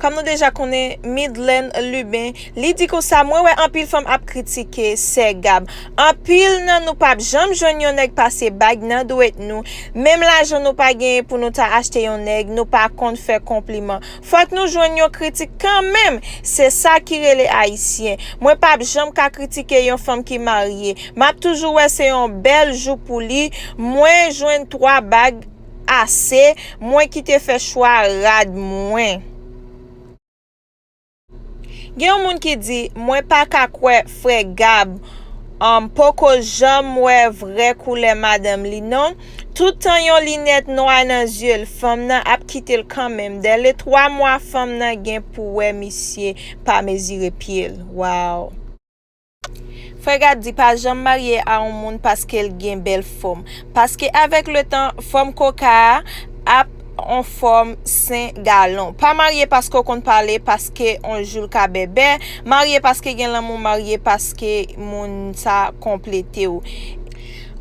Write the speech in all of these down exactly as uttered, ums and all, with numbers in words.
Kòm nou deja konnen, Midland Lubin, li di konsa, mwen wè anpil fanm ap kritike sè Gab. Anpil nan nou p ap janm jwenn yon nèg pase bag nan dwèt nou. Menm lajan nou pa genyen pou nou ta achte yon nèg, nou pa konn fè konpliman. Fòk nou jwenn yon kritik kanmenm. Se sa ki rele ayisyen. Mwen p ap janm ka kritike yon fanm ki marye. M ap toujou wè se yon bèl jou pou li. Mwen jwenn twa bag ase, mwen ki te fè chwa rad mwen. Gen yon moun ki di, mwen pa ka kwè frè Gab, um, poko janm wè vrè koulè madanm li non. Tout tan yon linèt nwa nan zye l, fanm nan ap kite l kanmenm. Dèle twa mwa, fanm nan gen pou wè misye pa mezire pye l. Waw. Frè Gab di pa janm marye a yon moun paske l gen bèl fòm. Paske avèk letan, fòm koka a ap on fòm sen galon. Pa marye paske w konn pale, paske on jou l ka bèbè. Marye paske gen lanmou, marye paske moun sa konplete w.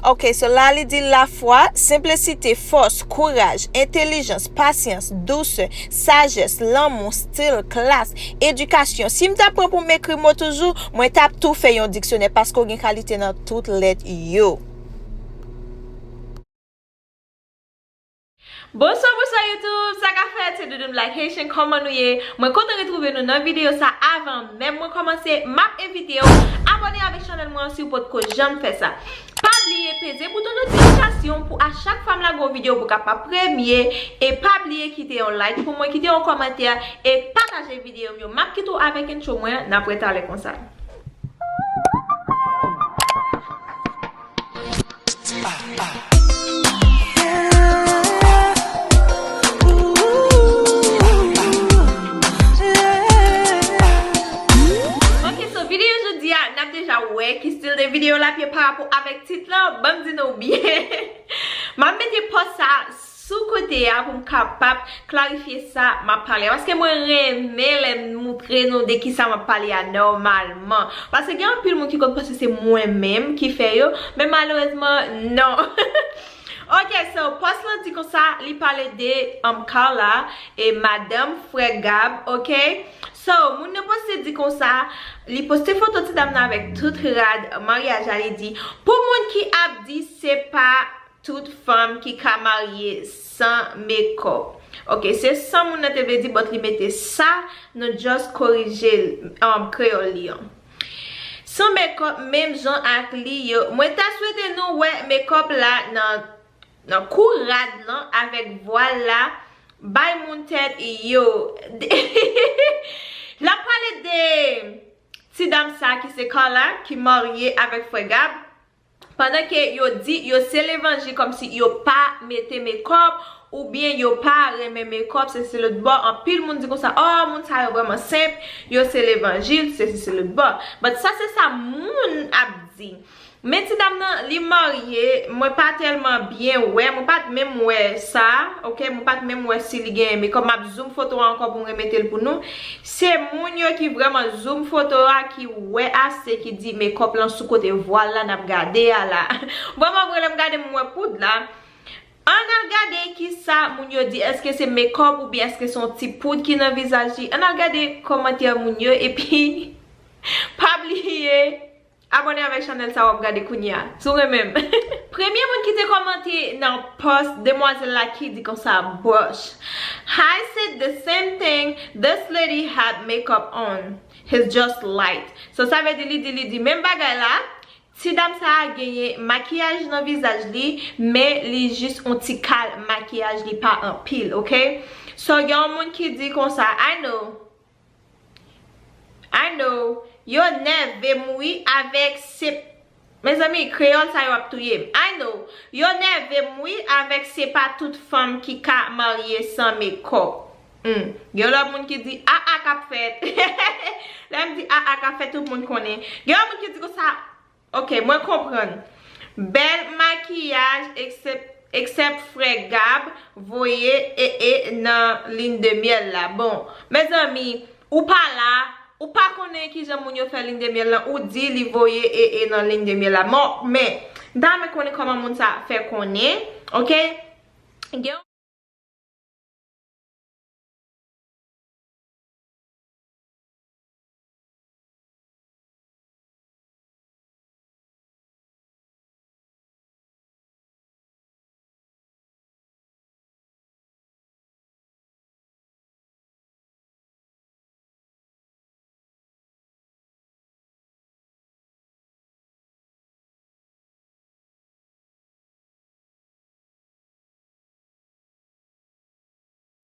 Ok, so la li di lafwa, senplisite, fòs, kouraj, entèlijans, pasyans, dousè, sajès, lanmou, stil, klas, edikasyon. Si m ta pran pou m ekri mo toujou, mwen t ap tou fè yon diksyonè paske w gen kalite nan tout lèt yo. Bonswa, bonswa YouTube, sa k ap fèt? Se Doudoune Black Haitian, kòman nou ye? Mwen kontan retwouve nou nan videyo sa. Avan menm mwen kòmanse, m ap envite w abòne avèk chanèl mwen an si w potko janm fè sa. Pa bliye peze bouton notifikasyon pou a chak fwa m lage yon videyo pou w kapab premye. E pa bliye kite yon like pou mwen, kite yon kòmantè e pataje videyo m yo. M ap kite w avèk intro mwen, n ap wè talè konsa. Ok, so videyo jodi a, n ap deja wè ki stil de videyo l ap ye pa rapò avèk tit lan, ban m di nou byen. M ap mete pòz sa sou kote a pou m kapab klarifye sa m ap pale a. Paske mwen renmen lè m moutre nou de kisa m ap pale a nòmalman. Paske gen anpil moun ki konn panse se mwen menm ki fè yo, men malerezman, non. Ok, so, pòs lan di konsa, li pale de, um, Carla e madanm frè Gab, ok? So, moun nan poste di konsa, li poste foto ti dam nan avèk tout rad maryaj la, li di, pou moun ki ap di se pa tout fanm ki ka marye san mekòp. Ok, se san moun nan te vle di, but li mete sa, nou just korije l, um, kreyòl li an. San mekòp, menm jan ak li yo. Mwen ta swete nou wè mekòp la nan, nan kou rad lan avèk vwal la. Bay moun tèt yo. L ap pale de ti dam sa ki se Carla, ki marye avèk frè Gab. Pandan ke yo di yo se levanjil, kòmsi yo pa mete mekòp, oubyen yo pa renmen mekòp, sesi selotbò. Anpil moun di konsa, oh, moun sa yo vrèman senp, yo se levanjil, sesi selotbò. But sa se sa moun ap di. Men ti dam nan, li marye, mwen pa tèlman byen wè, mwen pa t menm wè sa, ok, mwen pa t menm wè si li gen mekòp. M ap zoom foto a ankò pou m remete l pou nou. Se moun yo ki vrèman zoom foto a, ki wè ase, ki di mekòp lan sou kote vwal la n ap gade a la. Vrèman vre, lè m gade m wè poud la. Ann al gade kisa moun yo di, èske se mekòp oubyen èske se yon ti poud ki nan vizaj li. Ann al gade kòmantè moun yo, epi pa bliye abòne avèk chanèl sa w ap gade kounye a, si w renmen m. Premye moun ki te kòmante nan pòs demwazèl la ki di konsa, Brush. I said the same thing, this lady had makeup on. He's just light. So, sa vle di, li di, li di menm bagay la. Ti dam sa a genyen makiyaj nan vizaj li, men li jis on ti kal makiyaj, li pa anpil, ok? So, gen yon moun ki di konsa, I know. I know. Yo nève m wi avèk se, mezanmi, kreyòl sa yo ap touye m. I know. Yo nève m wi avèk se pa tout fanm ki ka marye san mekòp. Hmm. Gen lòt moun ki di, aa k ap fèt. Lè m di aa k ap fèt, tout moun konnen. Gen yon moun ki di konsa, ok, mwen konprann. Bèl makiyaj, eksèp, eksèp frè Gab voye ee nan lin de myèl la. Bon, mezanmi, ou pa la, ou pa konnen kijan moun yo fè lin de myèl lan, ou di li voye ee nan lin de myèl la. Bon, men, m ta renmen konnen kòman moun sa fè konnen, ok? Gen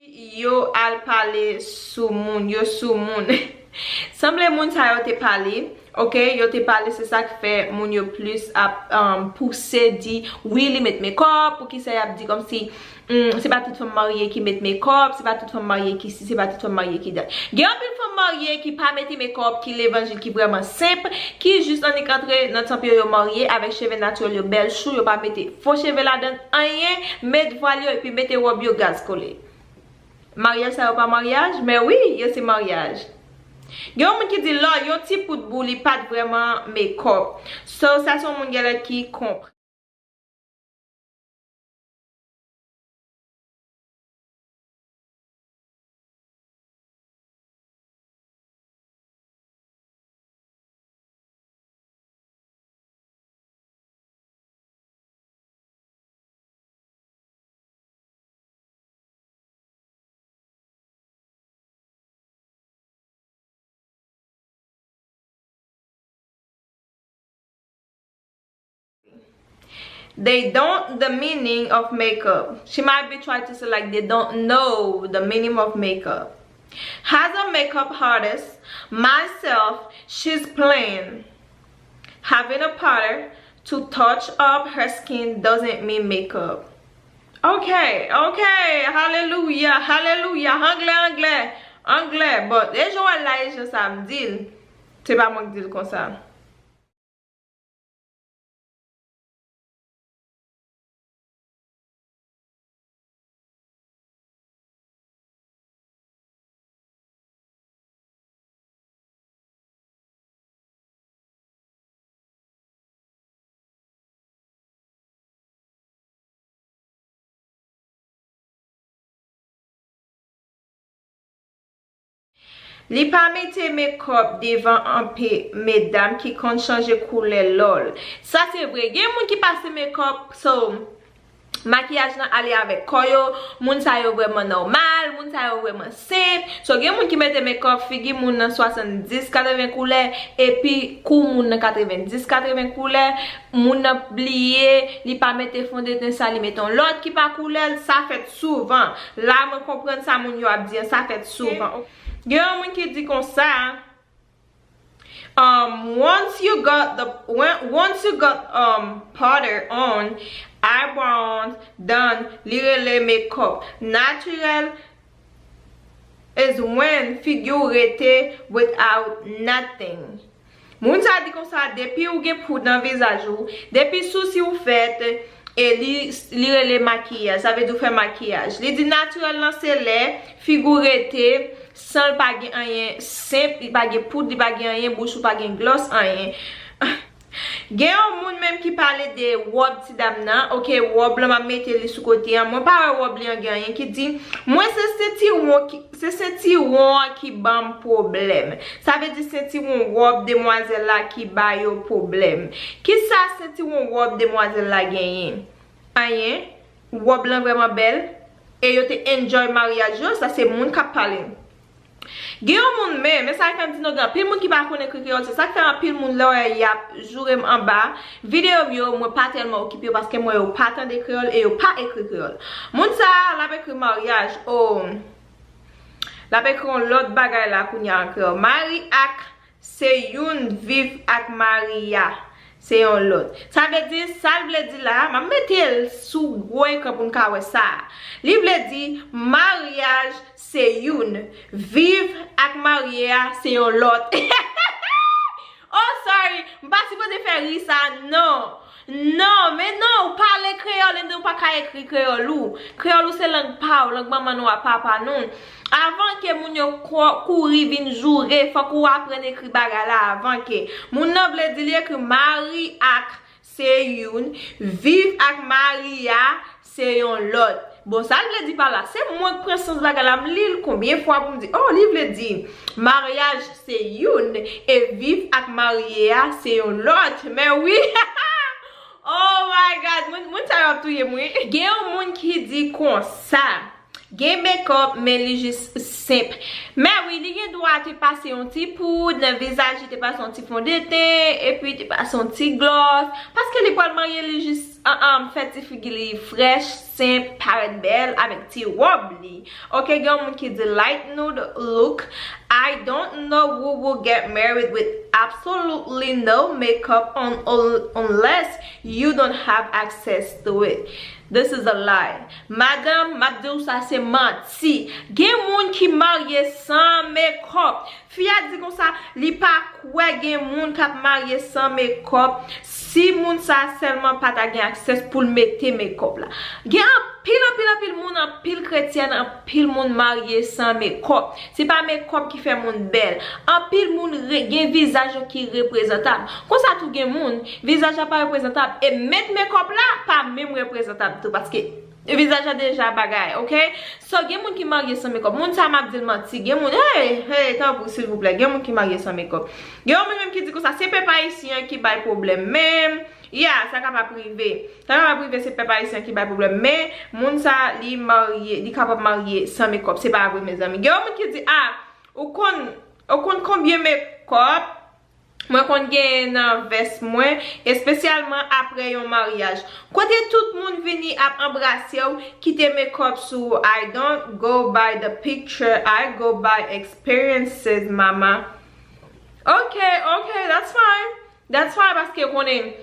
Yo al pale sou moun, yo sou moun. Sanble moun sa yo te pale, ok? Yo te pale, se sa k fè moun yo plis ap, um, pouse di, wi, li met makeup, poukisa y ap di kòmsi, hmm, se pa tout fanm marye ki met makeup, se pa tout fanm marye ki si, se pa tout fanm marye ki dat. Gen anpil fanm marye ki pa mete makeup, ki levanjil, ki vrèman senp, ki jis annik antre nan tanp yo, yo marye avèk cheve natirèl yo, bèl chou, yo pa mete fo cheve ladann, anyen, met vwal yo epi mete wòb yo gaz kole. Maryaj sa yo pa maryaj? Men wi, yo se maryaj. Gen yon moun ki di lò yon ti poud bou li pa t vrèman makeup. So, sa se yon moun genlè ki konprann. They don't the meaning of makeup. She might be trying to say like they don't know the meaning of makeup. As a makeup artist, myself, she's plain. Having a powder to touch up her skin doesn't mean makeup. Ok, ok, hallelujah, hallelujah, anglè, anglè, anglè. Bon, e jan w wè l la, e jan sa m di l. Se pa mwen k di l konsa. Li pa mete makeup devan anpe medam ki konn chanje koulè lòl. Sa se vre. Gen moun ki pase makeup, so, makiyaj lan ale avèk kò yo. Moun sa yo vrèman nòmal, moun sa yo vrèman senp. So, gen moun ki mete makeup, figi moun nan swasanndis, katreven koulè, epi kou moun nan katrevendis, katreven koulè. Moun nan bliye, li pa mete fondeten sa, li mete yon lòt ki pa koulè l, sa fèt souvan. La, mwen konprann sa moun yo ap di an, sa fèt souvan. Gen yon moun ki di konsa, um, once you got the, when, once you got, um, powder on, eyebrows done, li rele makeup. Naturel is when figi w rete without nothing. Moun sa di konsa, depi ou gen poud nan vizaj ou, depi sousi w fèt, e li, li rele makiyaj, sa vle di w fè makiyaj. Li di natirèl lan se lè figi w rete san l pa gen anyen senp, li pa gen poud, li pa gen anyen, bouch ou pa gen glòs, anyen. Gen yon moun menm ki pale de wòb ti dam nan, ok, wòb lan m ap mete li sou kote an, mwen pa wè wòb li an gen anyen ki di, mwen se sentiwon ki, se sentiwon an ki ban m pwoblèm. Sa vle di sentiwon wòb demwazèl la ki ba yo pwoblèm. Kisa sentiwon wòb demwazèl la genyen? Anyen. Wòb lan vrèman bèl. E yo te enjoy maryaj yo, sa se moun k ap pale. Gen yon moun, men, men sa k ap di nou, gen anpil moun ki pa konn ekri kreyòl, se sa k fè anpil moun lè w wè y ap joure m anba videyo m yo, mwen pa tèlman okipe yo paske m wè yo pa tande kreyòl e yo pa ekri kreyòl. Moun sa a, l ap ekri maryaj, o, l ap ekri yon lòt bagay la kounye a an kreyòl. Mari ak se youn, viv ak mari a se yon lòt. Sa vle di, sa l vle di la, m ap mete l sou gwo ekran pou n ka wè sa. Li vle di, maryaj se youn, viv ak marye a se yon lòt. Oh, sorry, m pa sipoze fè ri sa, non. Non, men non, ou pale kreyòl, enben ou pa ka ekri kreyòl ou. Kreyòl ou se lang pa w, lang manman nou ak papa nou. Avan ke moun yo ko-, kouri vin joure, fòk ou aprann ekri bagay la avan ke. Moun nan vle di li ekri mari ak se youn, viv ak mari a se yon lòt. Bon, sa l vle di pa la, se mwen k pran sans bagay la, m li l konbyen fwa pou m di, oh, li vle di, maryaj se youn, e viv ak marye a se yon lòt. Men wi! Oh my God! Moun, moun sa yo ap touye m, wi. Gen yon moun ki di konsa, gen makeup, men li jis senp. Men wi, li gen dwa te pase yon ti poud nan vizaj, li te pase yon ti fondeten, epi te pase yon ti gloss. Paske li pral marye, li jis um, fè ti figi li frèch, senp, parèt bèl avèk ti wòb li. Ok, gen yon moun ki di light nude look. I don't know who will get married with absolutely no makeup on, on unless you don't have access to it. This is a lie. Madanm, m ap di w sa se manti. Gen moun ki marye san makeup. Fi a di konsa, li pa kwè gen moun k ap marye san makeup si moun sa sèlman pa ta gen aksès pou l mete makeup la. Gen anpil, anpil, anpil moun, anpil kretyèn, anpil moun marye san makeup. Se pa makeup ki fè moun bèl. Anpil moun re- gen vizaj yo ki reprezantab. Konsa tou gen moun, vizaj la pa reprezantab. E met makeup la pa menm reprezantab tou. Paske vizaj la deja bagay, ok? So, gen moun ki marye san makeup. Moun sa m ap di l manti. Gen moun, hey, hey, tanpri, silvouplè. Gen moun ki marye san makeup. Gen yon moun menm ki di konsa, se pèp ayisyen an ki bay pwoblèm. Men, yeah, sa kapab rive. Sa kapab rive, se pèp ayisyen an ki bay pwoblèm. Men, moun sa, li marye, li kapab marye san makeup. Se pa vre, mezanmi. Gen yon moun ki di, ah, ou konn, ou konn konbyen makeup mwen konn genyen nan vès mwen, espesyalman apre yon maryaj. Kote tout moun vini ap anbrase w, kite makeup sou ou. I don't go by the picture, I go by experiences, mama. Ok, ok, that's fine. That's fine, paske konnen,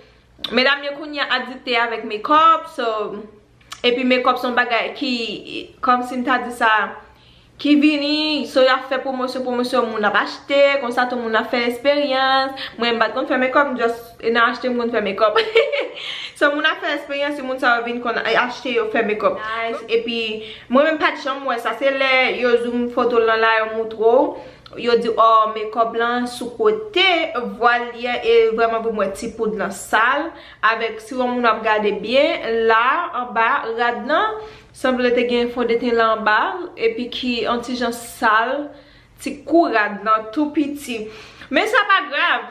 medam yo kounye a adikte avèk makeup, so, epi makeup se yon bagay ki, kòmsi m ta di sa, ki vini, so y ap fè pwomosyon, pwomosyon, moun ap achte, konsa tou moun ap fè esperyans. Mwen, m pa t konn fè makeup, m just nan achte m konn fè makeup. So, moun ap fè esperyans, si moun sa yo vin konn achte, yo fè makeup. Nice. Epi, mwen menm pa t janm wè sa. Se lè yo zoom foto l nan la, yo moutre w. Yo di, oh, makeup lan sou kote vwal li an, e vrèman vre m wè ti poud lan sal, avèk si yon moun ap gade byen, la, anba rad lan, sanble te gen fondeten la anba, epi ki yon ti jan sal, ti kou rad lan tou piti. Men sa pa grav.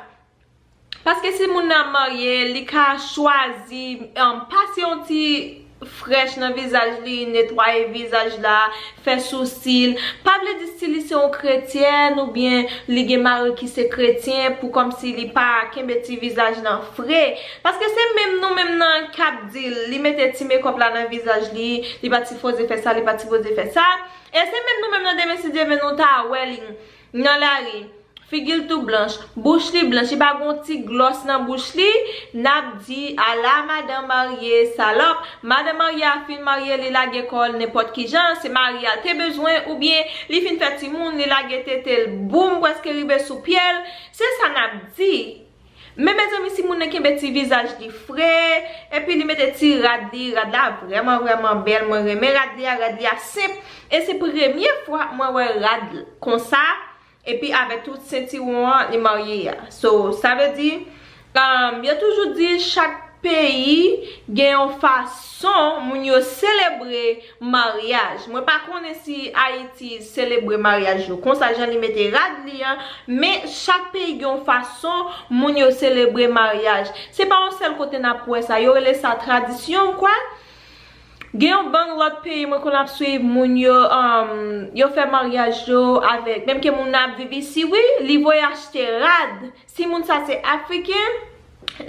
Paske si moun nan marye, li ka chwazi, um, pase yon ti frèch nan vizaj li, netwaye vizaj la, fè sousi l. Pa vle di si li se yon kretyèn oubyen li gen mari ki se kretyen pou kòmsi li pa kenbe ti vizaj lan fre. Paske se menm nou menm nan k ap di l, li mete ti makeup la nan vizaj li, li pa t sipoze fè sa, li pa t sipoze fè sa. E se menm nou menm nan demen si Dye vle nou ta wè li nan lari. Figi l tou blanch, bouch li blanch, li pa gon ti glòs nan bouch li, n ap di, ala madan marye, salòp. Madan marye a fin marye, li lage kò l nenpòt ki jan, se mari a l te bezwen, oubyen li fin fè timoun, li lage tete l, boum, prèske rive sou pye l. Se sa n ap di. Men mezanmi, si moun nan kenbe ti vizaj li fre, epi li mete ti rad li, rad la vrèman, vrèman bèl, mwen renmen rad li a, rad li a senp, e se premye fwa mwen wè rad konsa. Epi avèk tout sentiwon an, li marye a. So, sa vle di, um, yo toujou di chak peyi gen yon fason moun yo selebre maryaj. Mwen pa konnen si Ayiti selebre maryaj yo konsa, jan li mete rad li an, men chak peyi gen yon fason moun yo selebre maryaj. Se pa yon sèl kote n ap wè sa. Yo rele sa tradisyon, m kwè. Gen yon bann lòt peyi mwen konn ap swiv moun yo, um, yo fè maryaj yo avèk, menm ke moun nan ap viv isi, wi, li voye achte rad. Si moun sa se afriken,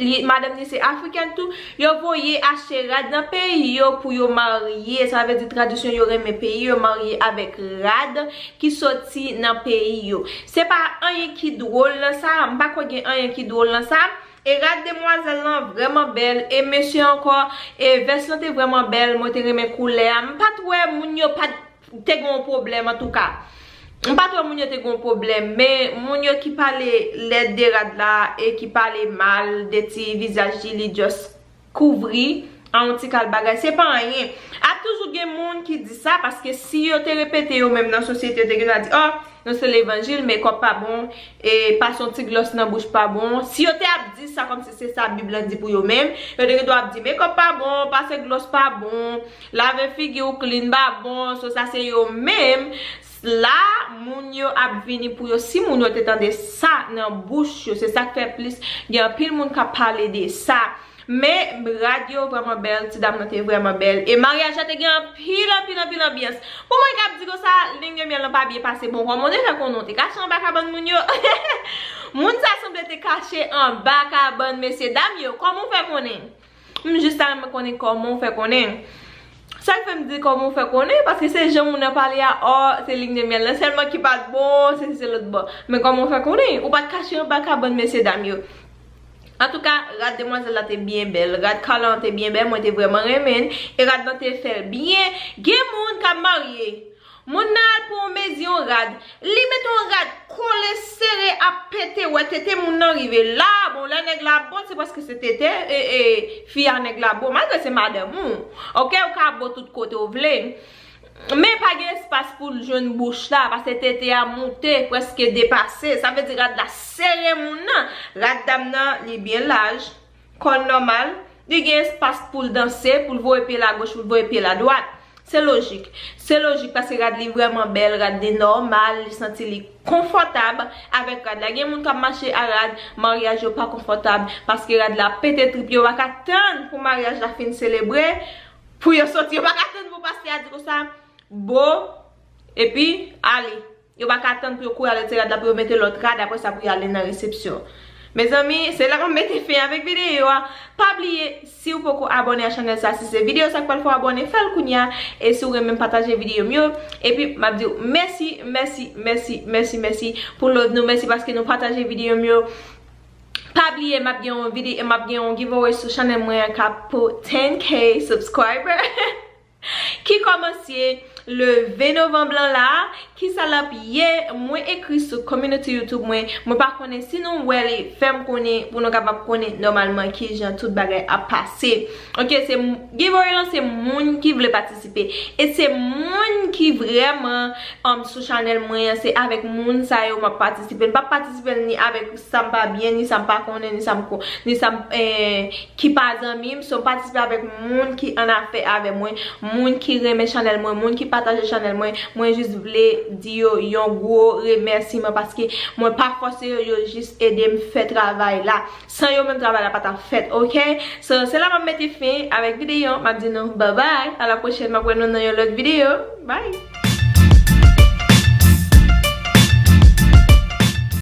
li, madanm ni se afriken tou, yo voye achte rad nan peyi yo pou yo marye. Sa vle di tradisyon yo renmen peyi yo, marye avèk rad ki soti nan peyi yo. Se pa anyen ki dwòl nan sa, m pa kwè gen anyen ki dwòl nan sa. E rad demwazèl lan vrèman bèl. E mesye ankò, e vès lan te vrèman bèl. Mwen te renmen koulè a. M pa t wè moun yo pa t te gen yon pwoblèm, antouka. M pa t wè moun yo te gen yon pwoblèm. Men moun yo ki pale lèd de rad la e ki pale mal de ti vizaj li, li just kouvri an yon ti kal bagay. Se pa anyen. Ap toujou gen moun ki di sa, paske si yo te repete yo menm nan sosyete, yo te gen dwa di, oh, non, se levanjil, makeup pa bon, e pase yon ti glòs nan bouch pa bon. Si yo te ap di sa kòmsi se sa Bib lan di pou yo menm, yo te gen dwa ap di makeup pa bon, pase glòs pa bon, lave figi w clean pa bon, so sa se yo menm. La, moun yo ap vini pou yo. Si moun yo te tande sa nan bouch yo, se sa k fè plis gen anpil moun k ap pale de sa. Men rad yo vrèman bèl, ti dam nan te vrèman bèl. E maryaj la te gen anpil, anpil, anpil anbyans. Pou mwen k ap di konsa, ligne de miel lan pa byen pase. Bon, kòman w te fè konnen w te kache anba kabann moun yo? Moun sa sanble te kache anba kabann mesye dam yo. Kòman w fè konnen? M jis ta renmen konnen kòman w fè konnen. Sa k fè m di kòman w fè konnen, paske se jan moun nan pale a, ò, se ligne de miel lan sèlman ki pa t bon, se, se lòt bò. Men kòman w fè konnen? Ou pa t kache anba kabann mesye dam yo. Antouka, rad demwazèl la te byen bèl, rad Carla an te byen bèl, mwen te vrèman renmen l, e rad lan te fè l byen. Gen moun k ap marye, moun nan al pran yon mezi, yon rad, li met yon rad kole sere ap pete, wè tete moun nan rive la. Bon, lè nèg la bon, se paske se tete e, e, fi a nèg la bon, malgre se madanm ou. Oke, ou ka bon tout kote w vle. Men pa gen espas pou l jwenn bouch la, paske tete a moute, prèske depase. Sa vle di rad la sere moun nan. Rad dam nan, li byen laj, kò l nòmal, li gen espas pou l danse, pou l voye pye l agoch, pou l voye pye l adwat. Se lojik. Se lojik, paske rad li vrèman bèl, rad li nòmal, li santi li konfòtab avèk rad la. Gen moun k ap mache a rad, maryaj yo pa konfòtab, paske rad la pete trip yo, pa ka tann pou maryaj la fin selebre, pou yo soti, yo pa ka tann pou pastè a di konsa, bo, epi ale. Yo pa ka tann pou yo kouri al retire rad la, pou yo mete lòt rad, apre sa pou yo ale nan resepsyon. Mezanmi, se la m ap mete fen avèk videyo a. Pa bliye, si w poko abòne a chanèl sa, si se videyo sa k pral fè w abòne, fè l kounye a. E si w renmen m, pataje videyo m yo. Epi, m ap di w mèsi, mèsi, mèsi, mèsi, mèsi pou love nou. Mèsi paske nou pataje videyo m yo. Pa bliye, m ap gen yon videyo, m ap gen yon giveaway sou chanèl mwen an k ap pou ten K subscriber. Ki kòmanse le ven novanm lan la. Kisa l ap ye? Mwen ekri sou community YouTube mwen. Mwen pa konnen, si nou wè li, fè m konnen pou nou kapab konnen nòmalman kijan tout bagay ap pase. Oke, se m-, giveaway lan se moun ki vle patisipe. E se moun ki vrèman, um, sou chanèl mwen an, se avèk moun sa yo m ap patisipe. M p ap patisipe ni avèk sa m pa byen, ni sa m pa konnen, ni sa m ko-, ni sa m, eh, ki pa zanmi m. So, m patisipe avèk moun ki an afè avè mwen, moun ki renmen chanèl mwen, moun ki pataje chanèl mwen. Mwen jis vle di yo yon gwo remèsiman paske mwen pa fòse yo, yo jis ede m fè travay la. San yo menm, travay la pa t ap fèt, oke? So, se la m ap mete fen avèk videyo an. M ap di nou babay, a la pwochèn, m ap wè nou nan yon lòt videyo. Bye!